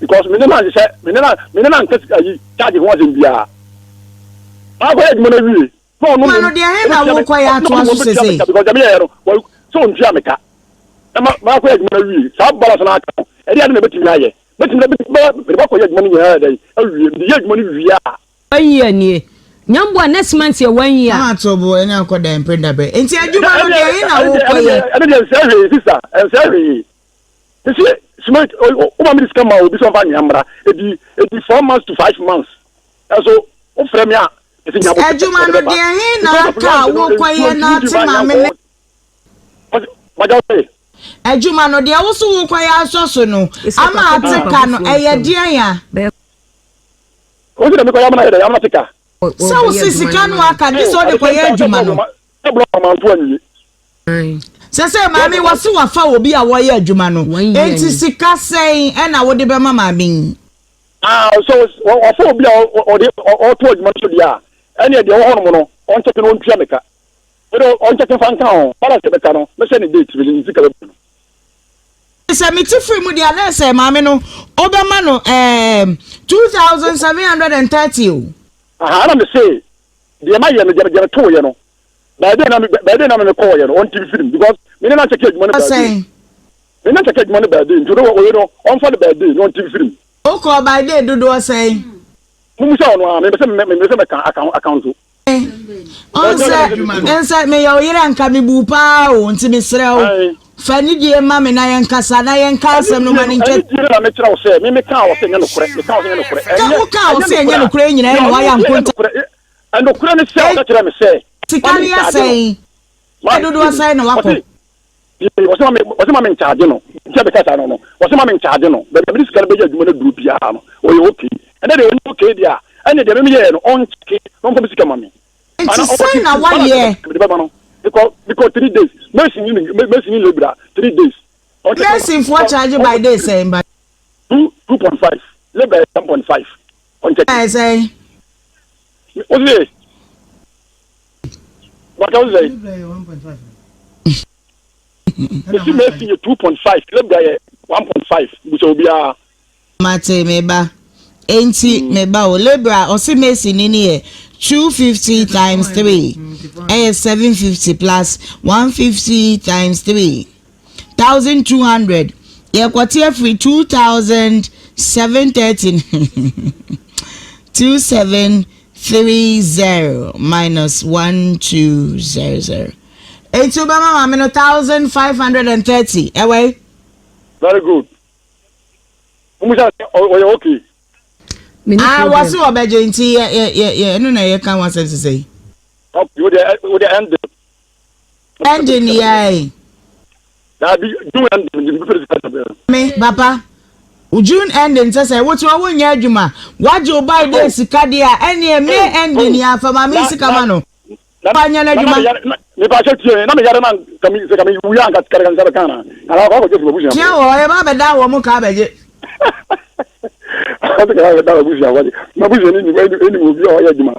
because me ne no anhyehyɛ me ne no me ne no anka sika yi charge ho asɛm biara akɔyɛ adwuma no awie na ɔno Adwuma no mmom deɛ he na ɔbɛtua me wokɔyɛ ɔno atoa mmom so bɛtua me sesei? ka because deɛ meyɛɛ no wɔ sɛ ɔntua me ka na ma makɔyɛ adwuma no awie saa balance no aka no ɛdeɛ ade na ɛbɛtumi ayɛ bɛtumi na mede bakɔyɛ adwuma no nyinaa dɛn awie mede yɛ adwuma no wie a One year nie. Nyamboa next month yɛ one year. Mama to bo ɛne akɔ dan mpere dabrɛ. Nti adwuma no deɛ he na wokɔyɛ? Ɛne deɛ nsɛ hwee sister ɛnsɛ hwee. Mese cement woma mede sika ma obi sɛ ɔmfa anwea mmra ɛdi ɛdi 4 months to 5 months ɛso wofrɛ me a mese nya abotire Adwuma ɔde no bɛba deɛ he na because of aka a land no nsuo wokɔyɛ na ntumi ate mfa maame anwea ne nkɔ magya wo sɛ Adwuma no deɛ wo so wokɔyɛ asɔ so no ama ate ka no ɛyɛ deɛn a? Wo sɛ dɛ mekɔyɛ amana yɛ dɛ amana te ka. Sɛ wo se sika no aka gye sɛ wode kɔyɛ adwuma no. Sɛ blɔk amanfo anwie. Sɛ sɛ maame wɔse wafa obi a wɔyɛ adwuma no enti sika sɛn ɛna wode bɛma maame yi? Ah, so wafa obi a ɔde ɔto adwuma no so deɛ a, ɛneɛ deɛ ɛwɔ hɔnom no ɔnkyɛke no ɔntua me ka. Wode ɔnkyɛke mfa nka ho, balance ɛbɛka no mɛhyɛ ne date mede ne sika bɛbrɛ no. Sɛ mete firi mu deɛ a na ɛsɛ maame no wobɛma no ɛɛm 2730 o. Aha, ɛna mese deɛ mayɛ no, deɛ metooyɛ no, baabi a na baabi a na me kɔɔyɛ no ɔnte mfiri mu because me ne no ankyɛke adwuma no baabi. Sɛn? Me ne no ankyɛke adwuma no baabi nti ɔno ɔyɛ no ɔmfa no baabi na ɔnte mfiri mu. Wokɔɔ by day dodoɔ sɛn? Mumisa ɔno ara, mepɛ sɛ mepɛ sɛ mɛka account so. Ɔnsɛ nsɛ meyɛ wo yere anka mebu paa o nti mesrɛ wo fa nidie ma me na yɛnkasa na yɛnka asɛm no ma no ntwa. Anidie na mekyerɛ wo sɛ me mekaa wɔ sɛ nyɛ nokorɛ mekaa wɔ sɛ nyɛ nokorɛ. Ka wokaa wɔ sɛ ɛnyɛ nokorɛ nyinaa na wayɛ nkonta. Ɛnokorɛ ne sɛ ɔka kyerɛ me sɛ. Sika no yɛ sɛn? Dodoɔ sɛn na wakɔ? Wɔsɛ ma me wɔsɛ ma me nkyagye no nti a meka saa no no wɔsɛ ma me nkyagye no baabi a mede sika no bɛyɛ adwuma no aduru biara no ɔyɛ okay ɛnɛ deɛ ɔnyɛ okay deɛ a ɛne deɛ meme yɛɛ no ɔnkyɛke na ɔmfa me sika ma me. Nti sɛn na wayɛ? Mede bɛma no mekɔ mekɔ 3 days mason ni mason ni labourer 3 days. Masonfoɔ charge by day sɛn ba? 2.5, labourer yɛ 1.5 ɔnkyɛke. Ɛyɛ sɛn? Wose bàtà wose sɛn? Mesi mason yɛ 2.5, labourer yɛ 1.5, busa obiara. Mate me ba. Enti me ba o labourer ɔsi mason ni ni yɛ 250 times 3 ɛyɛ 750 plus 150 times 3 1200 yɛkɔte afiri 2730. 2730. 30 minus 1200. Enti wobɛma maame no 1530 ɛwɔ yi? Very good. Musa ɔyɛ okay. Ah, wɔse wɔbɛgye nti yɛ yɛ yɛ yɛ ɛno na yɛka ho asɛm sesɛ yi. Okay, wo deɛ wo deɛ ɛnde. Ɛnde ni yɛ. Dabi June ending mi pere sika sɛ. Me papa June ending sɛ sɛ wotu a wonyɛ adwuma wagye wo by day sika deɛ a ɛneɛ May ending yɛ afa maame yi sika ma no wanyɛ n'adwuma. Nipa ahyɛ tie na me yare na kami sɛ kami wuya anka kare kan sɛ kan na ala akɔ akɔgye firi abusua. Tia wɔ yɛ ba bɛda wɔ mo ka abɛgye. Ɔte kare bɛda wɔ abusua wɔ de ma abusua ni ni ni obi a ɔyɛ adwuma.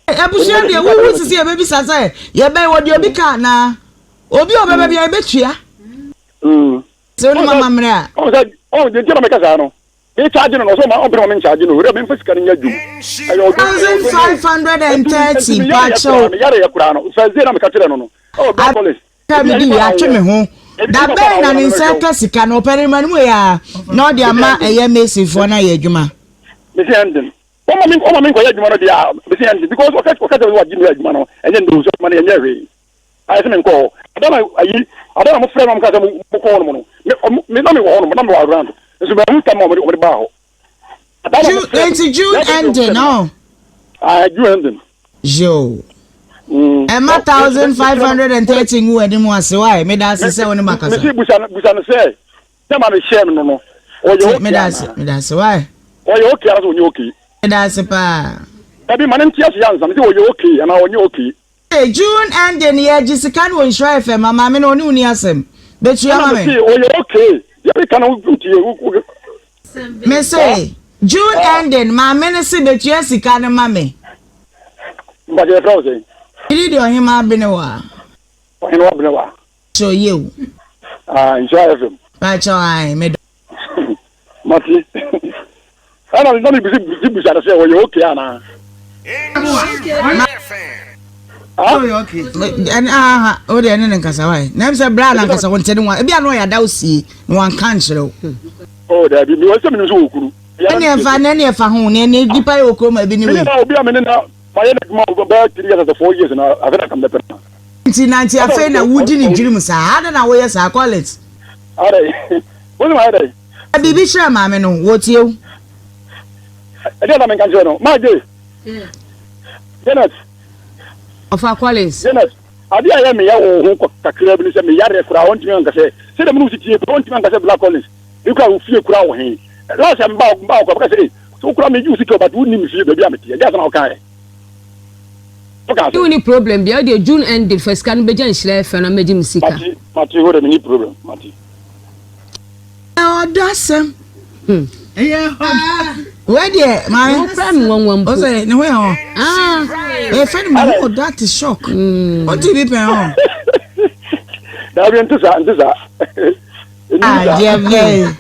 Abusua deɛ wowu sisi yɛbɛbisa sɛ yɛbɛn wɔ deɛ obi ka anaa obi a ɔbɛba bia yɛbɛtua. Sɛ wonim amammerɛ a. Ɔn sɛ ɔn deɛ nti na mɛka saa no me charge no no ɔsɛ ɔma ɔmpene ma me nkyagye no owura memfa sika no nyɛ adwuma ɛyɛ ɔdɔ 1530 pakyɛw. Me yare yɛ koraa no first day na meka kyerɛ no no oh God police. Ka me di wie atwe me ho da bɛn na ne nsa ka sika no ɔpɛ no ma no mu yɛ a na ɔde ama ɛyɛ masonfoɔ no ayɛ adwuma. Mesi ɛnden Ɔma me ɔma me nkɔyɛ adwuma no deɛ a mesi ɛnde because ɔka ɔka kyerɛ me sɛ wagye me adwuma no ɛnyɛ ndɛ o sɛ adwuma no yɛnyɛ hwee ayɛ sɛ menkɔ hɔ ada na ayi ada na mo frɛ me mo ka sɛ mo mo kɔ hɔ nom no me ɔmo me na me wɔ hɔ nom na me wɔ around nso mɛ hu tam a ɔmo de ɔmo de baa hɔ ada na mo June frɛ me nti June na ɛbɛ ending no. Ah June ending. Yoo. Mm. Ɛma 1530 ngu w'anim ase why meda ase sɛ wo ne makasa. Mesi busa no busa no sɛ Sɛ ma me hyɛɛ no no ɔyɛ okay Meda ase, meda ase why? Ɔyɛ okay anaa sɛ ɔnyɛ okay? Meda ase paa. Dabi ma no nte ase ansa, mese ɔyɛ okay anaa ɔnyɛ okay? Hey, June ending yɛgye sika no wɔ Nhyira FM ma maame no ɔne wo ni asɛm. Bɛtua Ɛna ma me. mese ɔyɛ okay, deɛ meka no wotie, wo, wo, Mese June ending maame no se bɛtua sika no ma me. Mpakyɛ yɛfrɛ wo sɛn? Mede deɛ ɔhemaa Benewa. Ɔhenewa Benewa. Kyɛw yie o. Ah, Nhyira FM. Pakyɛw ae, me dɔ. Mate. Ɛna na me bisi bisi bisa no sɛ ɔyɛ okay anaa. Ɛne aha o deɛ ɛne ne nkasa wae. Na ɛm sɛ bra na nkasa wɔn ntɛne wɔn ebi ano ɔyɛ adaw sie na wɔn anka nkyerɛ wo. Oh dabi mi wɔ sɛ mi nim sɛ wɔ kunu. Ɛne ɛfa ne ɛne ɛfa ho ne ɛne nipa yɛ wɔ kurom ebi ne wei. Mi ne na obi a mi ne na ma yɛ n'adwuma bɛyɛ 3 years asɛ 4 years na afei na kam bɛpɛ na. Nti na nti afei na wodi ne dwirim saa adɛn na woyɛ saa Collins. Adɛn wo se mayɛ dɛn. Ka biribi kyerɛ maame no wɔtie wo. Ɛdeɛn na menka nkyerɛ no maa Jay Janet. Ɔfa Collins. Janet adeɛ a ɛyɛ meya wɔ wo ho kakra bi ne sɛ meyareɛ koraa ɔntumi anka sɛ sɛdeɛ mene wo si tie koraa ɔntumi anka sɛ Black Collins me koraa wo fie koraa wɔ he last time mba mba koraa bɛka sɛ ei wo koraa megye wo sika o but wonnim me fie baabi a meteɛ ɛdeɛ asɛm na wokaeɛ. Wo ni problem bia wo deɛ June ending fa sika no bɛgya nhyira FM na mɛgye me sika. Mate mate wo de me ni problem mate. Ɔdɔ asɛm. Ɛyɛ hɔ. Wei deɛ maame. Wo kura mi nwanwa mpo. Ɔsɛ ne ho yɛ hɔ. Ah. Ɛfɛ no mu ɔdɔ ate shock. Ɔte bi pɛn hɔ. Dabi nte saa nte saa. Adeɛ bɛn.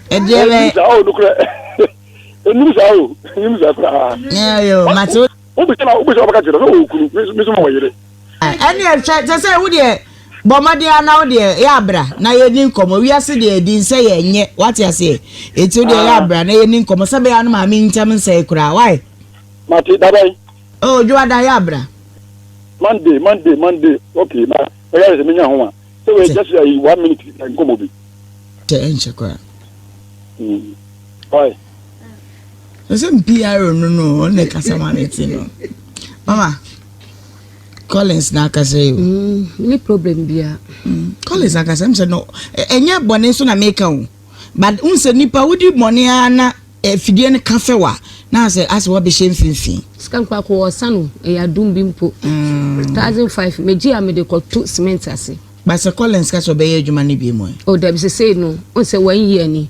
Ɛdeɛ bɛn. Nte saa o nukurɛ. Enim saa o, enim saa koraa. Ayo, mate wo. Wobisa na wobisa wobɛka kyerɛ sɛ ɔwɔ kunu, me nso mewɔ yere. Ɛne ɛhwɛ kyɛ sɛ wo deɛ bɔ mmɔden ara na wo deɛ yɛ abra na yɛni nkɔmmɔ wiase deɛ ɛdi nsɛ yɛ nyɛ wate aseɛ eti wo deɛ yɛ abra na yɛni nkɔmmɔ sɛ bɛyɛ ano maame ntam nsɛe koraa why. Mate dabɛn. Oh dwoada yɛ abra. Monday Monday Monday okay na ɛyɛ sɛ menya ho a sɛ wei just ayi one minute nkɔmmɔ bi. Kyɛ ɛnkyɛ koraa. Mm. Why? Ɛsɛ mpr no no ɔne kasa ma ne ti no. Mama Collins na akasa yi o. Mm, ne problem bia. Mm, Collins akasa m sɛ no ɛnyɛ bɔne so na meka o. But n sɛ nipa wodi bɔne ara na afidie no ka fɛ wa na asɛ asɛ wabɛhyɛ mfimfini. Sika nkɔ akɔ ɔsa no ɛyɛ adum bi mpo. 1005 megye a mede kɔto cement ase. But sɛ Collins ka sɛ ɔbɛyɛ adwuma no bi mu ɛ? Oh dabi sesei no wohu sɛ one year ni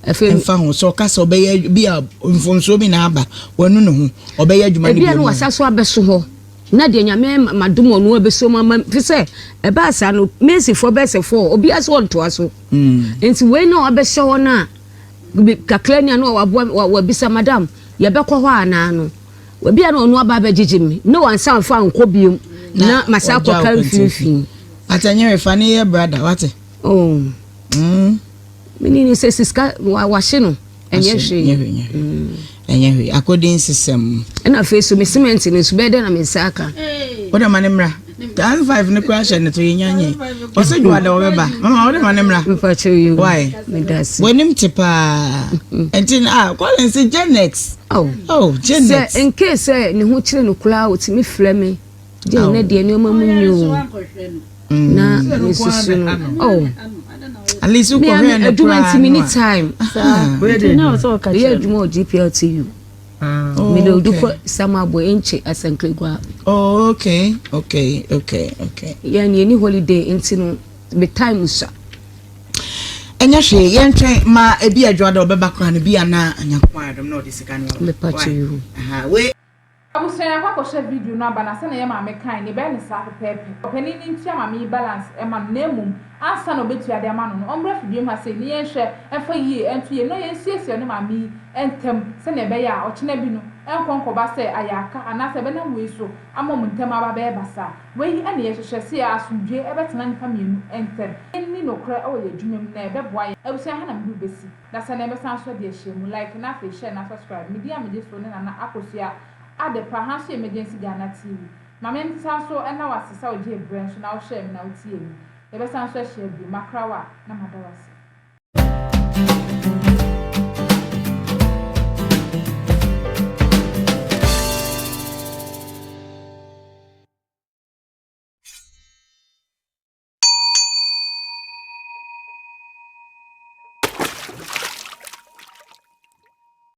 afei. Ɛmfa ho sɛ ɔka sɛ ɔbɛyɛ bi a mfomsoɔ bi na aba wanu ne ho ɔbɛyɛ adwuma no bi mu ɛ? Ebi a na wasa so abɛso hɔ na deɛ Nyame madom ɔno abɛso mu ama fi sɛ ɛbaa saa no Masonfoɔ bɛyɛ sɛ four obiara sɛ ɔntoa so nti wei na wabɛhyɛ hɔ no a kakra ni a na waboa wabisa madam yɛbɛkɔ hɔ anaa no. Ebia na ɔno aba abɛgyegye me na wansan amfa ankɔ biom na masan akɔka mfimfini. But ɛnyɛ hwee fa ne yɛ brother wate. Oh. Mm. Me ni ni sɛ sika wahye no ɛnyɛ hwee. Ɛnyɛ hwee. Ɛnyɛ hwee. Akodi nsesɛm. Ɛna afei so me cement no nso bɛyɛ dɛn na me nsa aka. Wode ma ne mmra. 1005 no koraa hyɛ ne to yɛ nyanye. Ɔsɛ dwa da wɔbɛba. Mama wode ma ne mmra. Mepakyɛw yi. Why? Medase. W'anim te paa. Nti ah Collins se Genex. Oh. Oh Genex. Sɛ in case sɛ ne ho kyere no koraa otumi frɛ me. Gye nnɛ deɛ nneɛma mu nye o. Na mesusu no. Oh. At least wokɔhwɛ no adwuma koraa nti me no ni a. time. Meyɛ adwuma wɔ GPLTU. Oh, Mede odu okay. kɔ Samabo Enche Asankragua. Oh, okay, okay, okay, okay. Yɛn yɛni holiday nti no me time sua. Ɛnyɛ hwee, yɛntwɛn ma ebi adwoa dɛ ɔbɛba koraa no bi a na Nyankopɔn ayɛ adom na ɔde sika no aba. Mepa Why? kyɛw yi. Aha, wei. Abusua yɛakɔ akɔhwɛ video no aba na sɛnea yɛ maame kae no yɛbɛyɛ no saa pɛpɛɛpɛ. Ɔpanin no ntua maame yi balance ma no na mmom ansa na ɔbɛtua de ama no no ɔmmra fidua mu ha sei na yɛnhwɛ mfa yie nto yie na yɛnsiesie ɔne maame yi ntam sɛnea ɛbɛyɛ a ɔkyena bi no ɛnkɔ nkɔba sɛ ayɛ aka anaasɛ ɛbɛnam wei so ama wɔn ntam aba abɛyɛ basaa. Wei na yɛhwehwɛ sɛ yɛ asomdwoeɛ bɛtena nnipa mmienu ntam. Yɛnni nokorɛ wɔ yɛn adwuma mu na ɛbɛboa yɛn. Abusua ha na mede wo bɛsi. Na sɛnea ɛbɛsan so de ahyia mu, like na afei share na subscribe. Me din a megye so ne Nana Akosua Adepa, ha nso yɛ Emergency Ghana TV. Ma me nsan so nna wo ase sɛ wogyee berɛ nso na wohwɛɛ me na wotiee me. Yɛbɛsan nso ahyia bio. Makra wo a, na mada wo ase.